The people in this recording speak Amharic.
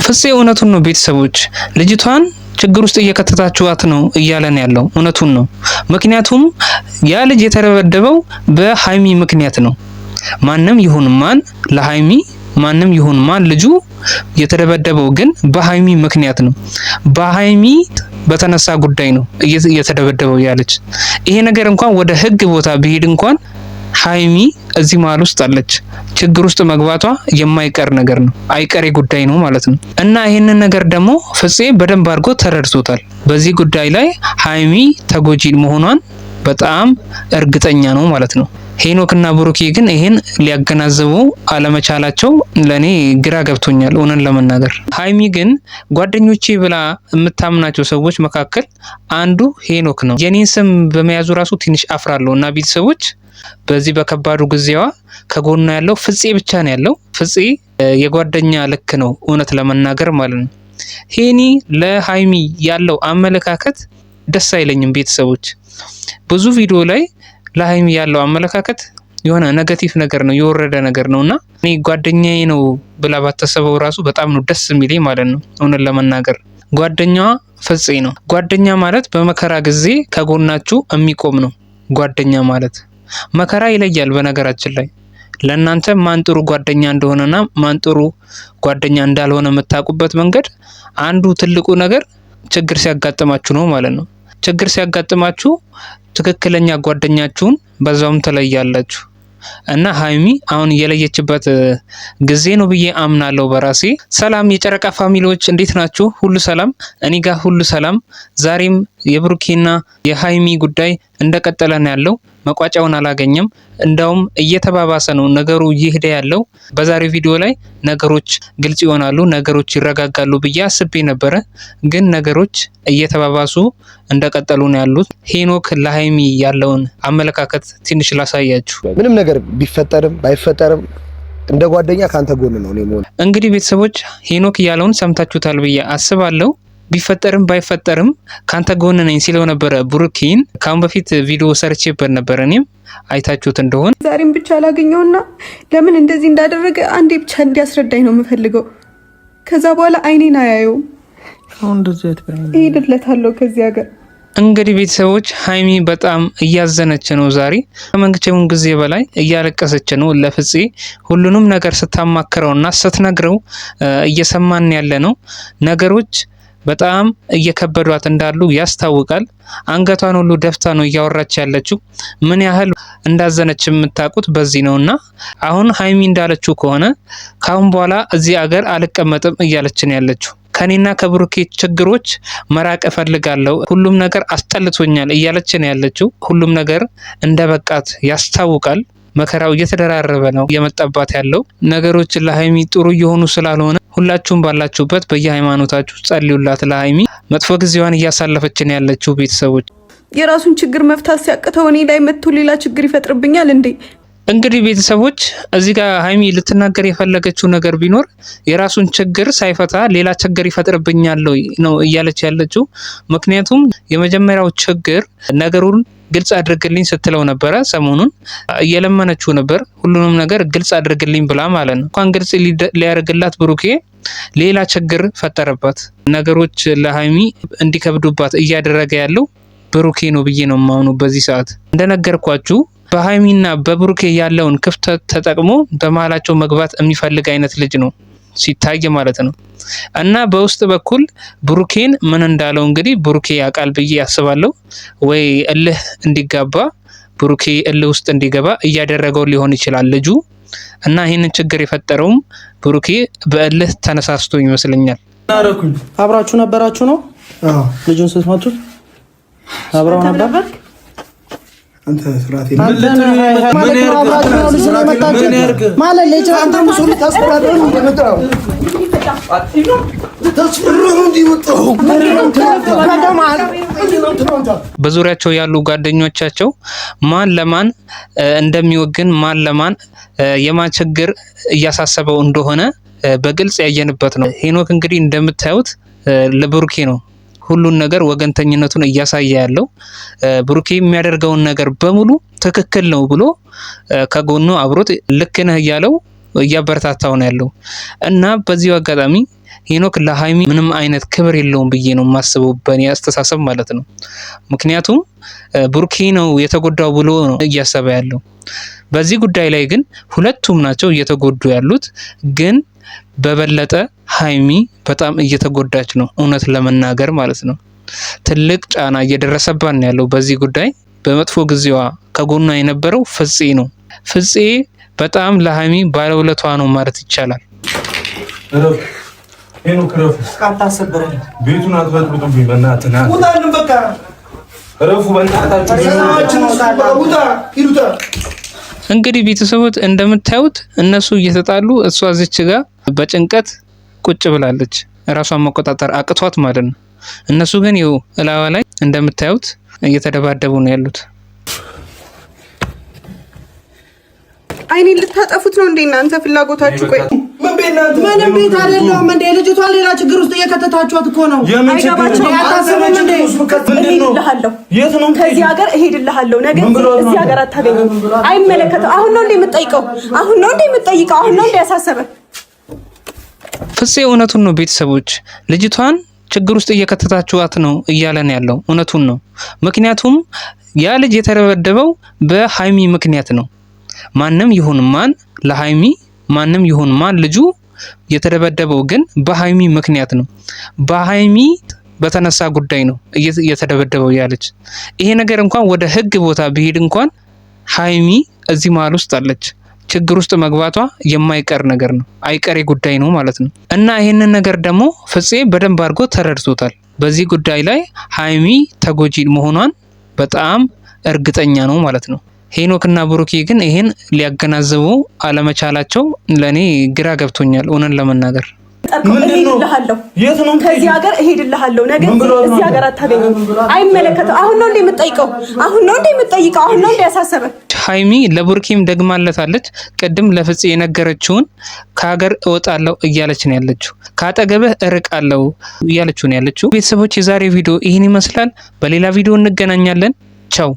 ፍፄ እውነቱን ነው። ቤተሰቦች ልጅቷን ችግር ውስጥ እየከተታችኋት ነው እያለን ያለው እውነቱን ነው። ምክንያቱም ያ ልጅ የተደበደበው በሀይሚ ምክንያት ነው። ማንም ይሁን ማን ለሀይሚ ማንም ይሁን ማን ልጁ የተደበደበው ግን በሀይሚ ምክንያት ነው። በሀይሚ በተነሳ ጉዳይ ነው እየተደበደበው ያለች። ይሄ ነገር እንኳን ወደ ህግ ቦታ ቢሄድ እንኳን ሀይሚ እዚህ መሀል ውስጥ አለች። ችግር ውስጥ መግባቷ የማይቀር ነገር ነው፣ አይቀሬ ጉዳይ ነው ማለት ነው። እና ይህንን ነገር ደግሞ ፍፄ በደንብ አድርጎ ተረድቶታል። በዚህ ጉዳይ ላይ ሀይሚ ተጎጂ መሆኗን በጣም እርግጠኛ ነው ማለት ነው። ሄኖክ እና ብሩኬ ግን ይሄን ሊያገናዝቡ አለመቻላቸው ለኔ ግራ ገብቶኛል፣ እውነን ለመናገር። ሀይሚ ግን ጓደኞቼ ብላ የምታምናቸው ሰዎች መካከል አንዱ ሄኖክ ነው። የኔን ስም በመያዙ ራሱ ትንሽ አፍራለሁ እና ቤተሰቦች በዚህ በከባዱ ጊዜዋ ከጎኗ ያለው ፍፄ ብቻ ነው ያለው። ፍፄ የጓደኛ ልክ ነው እውነት ለመናገር ማለት ነው። ሄኒ ለሀይሚ ያለው አመለካከት ደስ አይለኝም። ቤተሰቦች ብዙ ቪዲዮ ላይ ለሀይሚ ያለው አመለካከት የሆነ negative ነገር ነው፣ የወረደ ነገር ነው እና እኔ ጓደኛዬ ነው ብላ ባታሰበው ራሱ በጣም ነው ደስ የሚለኝ ማለት ነው። እውነት ለመናገር ጓደኛዋ ፍፄ ነው። ጓደኛ ማለት በመከራ ጊዜ ከጎናችሁ የሚቆም ነው። ጓደኛ ማለት መከራ ይለያል። በነገራችን ላይ ለእናንተ ማን ጥሩ ጓደኛ እንደሆነና ማን ጥሩ ጓደኛ እንዳልሆነ የምታውቁበት መንገድ አንዱ ትልቁ ነገር ችግር ሲያጋጥማችሁ ነው ማለት ነው። ችግር ሲያጋጥማችሁ ትክክለኛ ጓደኛችሁን በዛውም ትለያላችሁ። እና ሀይሚ አሁን የለየችበት ጊዜ ነው ብዬ አምናለሁ በራሴ። ሰላም የጨረቃ family ዎች እንዴት ናችሁ? ሁሉ ሰላም፣ እኔ ጋር ሁሉ ሰላም። ዛሬም የብሩኬና የሀይሚ ጉዳይ እንደቀጠለ ነው ያለው። መቋጫውን አላገኘም። እንዳውም እየተባባሰ ነው ነገሩ እየሄደ ያለው። በዛሬው ቪዲዮ ላይ ነገሮች ግልጽ ይሆናሉ፣ ነገሮች ይረጋጋሉ ብዬ አስቤ ነበረ። ግን ነገሮች እየተባባሱ እንደቀጠሉ ነው ያሉት። ሄኖክ ለሀይሚ ያለውን አመለካከት ትንሽ ላሳያችሁ። ምንም ነገር ቢፈጠርም ባይፈጠርም እንደ ጓደኛ ከአንተ ጎን ነው እኔ የምሆነው። እንግዲህ ቤተሰቦች ሄኖክ ያለውን ሰምታችሁታል ብዬ አስባለሁ። ቢፈጠርም ባይፈጠርም ካንተ ጎን ነኝ ሲለው ነበረ ብሩኬን። ካሁን በፊት ቪዲዮ ሰርቼበት ነበር እኔም አይታችሁት እንደሆን። ዛሬም ብቻ አላገኘውና ለምን እንደዚህ እንዳደረገ አንዴ ብቻ እንዲያስረዳኝ ነው የምፈልገው። ከዛ በኋላ አይኔን አያየውም፣ እሄድለታለሁ ከዚህ ሀገር። እንግዲህ ቤተሰቦች ሀይሚ በጣም እያዘነች ነው ዛሬ ከመቼውም ጊዜ በላይ እያለቀሰች ነው። ለፍፄ ሁሉንም ነገር ስታማክረውና ስትነግረው እየሰማን ያለ ነው። ነገሮች በጣም እየከበዷት እንዳሉ ያስታውቃል። አንገቷን ሁሉ ደፍታ ነው እያወራች ያለችው። ምን ያህል እንዳዘነች የምታውቁት በዚህ ነው። እና አሁን ሀይሚ እንዳለችው ከሆነ ካሁን በኋላ እዚህ አገር አልቀመጥም እያለች ነው ያለችው። ከኔና ከብሩኬ ችግሮች መራቅ እፈልጋለሁ፣ ሁሉም ነገር አስጠልቶኛል እያለች ነው ያለችው። ሁሉም ነገር እንደበቃት ያስታውቃል። መከራው እየተደራረበ ነው እየመጣባት ያለው። ነገሮች ለሀይሚ ጥሩ እየሆኑ ስላልሆነ ሁላችሁም ባላችሁበት በየሃይማኖታችሁ ጸልዩላት ለሀይሚ። መጥፎ ጊዜዋን እያሳለፈችን ያለችው ቤተሰቦች የራሱን ችግር መፍታት ሲያቅተው እኔ ላይ መጥቶ ሌላ ችግር ይፈጥርብኛል እንዴ? እንግዲህ ቤተሰቦች እዚህ ጋር ሀይሚ ልትናገር የፈለገችው ነገር ቢኖር የራሱን ችግር ሳይፈታ ሌላ ችግር ይፈጥርብኛል ነው እያለች ያለችው። ምክንያቱም የመጀመሪያው ችግር ነገሩን ግልጽ አድርግልኝ ስትለው ነበረ። ሰሞኑን እየለመነችው ነበር፣ ሁሉንም ነገር ግልጽ አድርግልኝ ብላ ማለት ነው። እንኳን ግልጽ ሊያደርግላት ብሩኬ ሌላ ችግር ፈጠረባት። ነገሮች ለሀይሚ እንዲከብዱባት እያደረገ ያለው ብሩኬ ነው ብዬ ነው የማምነው በዚህ ሰዓት። እንደነገርኳችሁ በሀይሚና በብሩኬ ያለውን ክፍተት ተጠቅሞ በመሀላቸው መግባት የሚፈልግ አይነት ልጅ ነው ሲታይ ማለት ነው። እና በውስጥ በኩል ብሩኬን ምን እንዳለው እንግዲህ ብሩኬ ያውቃል ብዬ ያስባለሁ። ወይ እልህ እንዲጋባ ብሩኬ እልህ ውስጥ እንዲገባ እያደረገው ሊሆን ይችላል ልጁ። እና ይህንን ችግር የፈጠረውም ብሩኬ በእልህ ተነሳስቶ ይመስለኛል። አብራችሁ ነበራችሁ ነው ልጁን ስትመቱት አብረው ነበር። በዙሪያቸው ያሉ ጓደኞቻቸው ማን ለማን እንደሚወግን ማን ለማን የማን ችግር እያሳሰበው እንደሆነ በግልጽ ያየንበት ነው። ሄኖክ እንግዲህ እንደምታዩት ለብሩኬ ነው ሁሉን ነገር ወገንተኝነቱን እያሳየ ያለው። ብሩኬ የሚያደርገውን ነገር በሙሉ ትክክል ነው ብሎ ከጎኑ አብሮት ልክ ነህ እያለው እያበረታታው ነው ያለው። እና በዚሁ አጋጣሚ ሄኖክ ለሀይሚ ምንም አይነት ክብር የለውም ብዬ ነው የማስበው፣ በእኔ አስተሳሰብ ማለት ነው። ምክንያቱም ብሩኬ ነው የተጎዳው ብሎ ነው እያሰበ ያለው። በዚህ ጉዳይ ላይ ግን ሁለቱም ናቸው እየተጎዱ ያሉት። ግን በበለጠ ሀይሚ በጣም እየተጎዳች ነው፣ እውነት ለመናገር ማለት ነው። ትልቅ ጫና እየደረሰባት ነው ያለው በዚህ ጉዳይ። በመጥፎ ጊዜዋ ከጎኗ የነበረው ፍፄ ነው። ፍፄ በጣም ለሀይሚ ባለውለቷ ነው ማለት ይቻላል። ቤቱን አትበጥብጡብኝ፣ በእናትህ እረፉ፣ በእናታችሁ። እንግዲህ ቤተሰቦች እንደምታዩት እነሱ እየተጣሉ እሷ እዚች ጋር በጭንቀት ቁጭ ብላለች፣ እራሷን መቆጣጠር አቅቷት ማለት ነው። እነሱ ግን ይኸው እላዋ ላይ እንደምታዩት እየተደባደቡ ነው ያሉት። አይኔን ልታጠፉት ነው እንዴ እናንተ ፍላጎታችሁ? ቆይ ምንም ቤት አይደለሁም እንዴ? ልጅቷን ሌላ ችግር ውስጥ እየከተታችኋት እኮ ነው። አይገባቸውም። እሄድልሃለሁ፣ ከዚህ ሀገር እሄድልሃለሁ። ነገ እዚህ ሀገር አታገኝም። አይመለከተው። አሁን ነው እንዴ የምትጠይቀው? አሁን ነው እንዴ የምትጠይቀው? አሁን ነው እንዴ ያሳሰበ? ፍፄ እውነቱን ነው። ቤተሰቦች ልጅቷን ችግር ውስጥ እየከተታችኋት ነው እያለን ያለው እውነቱን ነው። ምክንያቱም ያ ልጅ የተደበደበው በሀይሚ ምክንያት ነው። ማንም ይሁን ማን ለሀይሚ ማንም ይሁን ማን ልጁ የተደበደበው ግን በሀይሚ ምክንያት ነው። በሀይሚ በተነሳ ጉዳይ ነው እየተደበደበው ያለች። ይሄ ነገር እንኳን ወደ ህግ ቦታ ቢሄድ እንኳን ሀይሚ እዚህ መሀል ውስጥ አለች። ችግር ውስጥ መግባቷ የማይቀር ነገር ነው፣ አይቀሬ ጉዳይ ነው ማለት ነው። እና ይሄንን ነገር ደግሞ ፍፄ በደንብ አድርጎ ተረድቶታል። በዚህ ጉዳይ ላይ ሀይሚ ተጎጂ መሆኗን በጣም እርግጠኛ ነው ማለት ነው። ሄኖክ እና ብሩኬ ግን ይሄን ሊያገናዝቡ አለመቻላቸው ለእኔ ግራ ገብቶኛል፣ እውነን ለመናገር። እሄድልሃለሁ፣ ከዚህ ሀገር እሄድልሃለሁ። ነገ እዚህ ሀገር አታገኝም። አይመለከተው። አሁን ነው እንዴ የምትጠይቀው? አሁን ነው እንዴ የምትጠይቀው? አሁን ነው እንዴ ያሳሰበ? ሀይሚ ለቡርኪም ደግማለታለች። ቅድም ለፍፄ የነገረችውን ከሀገር እወጣለሁ እያለች ነው ያለችው። ከአጠገብህ እርቃለሁ እያለችው ነው ያለችው። ቤተሰቦች የዛሬ ቪዲዮ ይህን ይመስላል። በሌላ ቪዲዮ እንገናኛለን። ቻው።